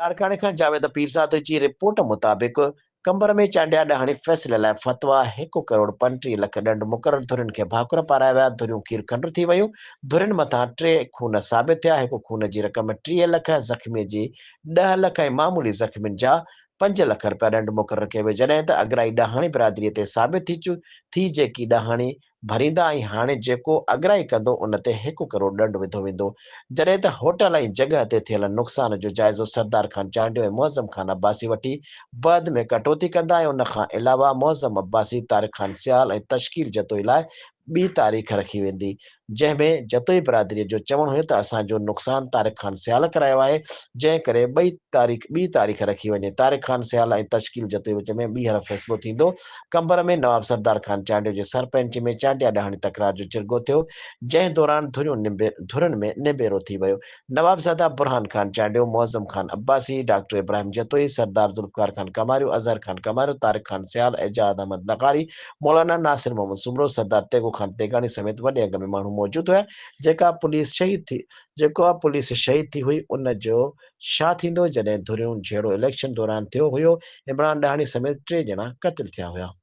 لاڙڪاڻي کان جاويد پيرزادو جي رپورٽ مطابق قمبر ۾ چانڊيا ڏهاڻي فيصلي لاء فتويٰ هڪ ڪروڙ 35 لک ڏنڊ مقرر ڌرين کي ڀاڪر پارايا ويا ڌريون کير کنڊ ٿي ويون ڌرين مٿان ٽي خون ثابت ٿيا هڪ خون جي رقم 30 لک زخمي جي 10 لک ۽ معمولي زخمين جا 5 لک رپيا ڏنڊ مقرر ڪيو ويو جڏهن ته اڳرائي ڏهاڻي برادري تي ثابت ٿي ٿي جيڪي ڏهاڻي ڀريندا ۽ هاڻي جيڪو اڳرائي ڪندو ان تي هڪ ڪروڙ ڏنڊ وڌو ويندو. جڏهن ته هوٽل ۽ جڳهه تي ٿيل نقصان جو جائزو سردار خان چانڊيو ۽ معظم خان عباسي وٺي بعد ۾ ڪٽوتي ڪندا ۽ ان کان علاوه معظم عباسي، طارق خان سيال ۽ تشڪيل جتوئي لاء ٻي تاريخ رکي ويندي. جنهن ۾ جتوئي برادريء جو چوڻ هيو ته اسان جو نقصان طارق خان سيال ڪرايو آهي، جنهن ڪري ٻئي تاريخ ٻي تاريخ رکي وڃي. طارق خان سيال ۽ تشڪيل جتوئي وچ ۾ ٻيهر فيصلو ٿيندو. قمبر ۾ نواب سردار خان چانڊيو جي سرپئنچي ۾ چانڊيا ڏاهاڻي تڪرار جو جرڳو ٿيو، جنهن دوران ڌريون ڌرين ۾ نبيرو ٿي ويو. نوابزاده برهان خان چانڊيو، معظم خان عباسي، ڊاڪٽر ابراهيم جتوئي، سردار ذوالفقار خان ڪماريو، اظهر خان ڪماريو، طارق خان سيال، اعجاز احمد لغاري، مولانا ناصر محمد سومرو، سردار تيغو خان تيغاڻي سميت وڏي انگ ۾ ماڻهو موجود هيا، جيڪا پوليس شهيد ٿي جيڪا پوليس شهيد ٿي هئي ان جو ڇا ٿيندو جڏهن ڌريون جهيڙو اليڪشن دوران ٿيو هيو، عمران ڏاهاڻي سميت ٽي ڄڻا قتل ٿيا هيا.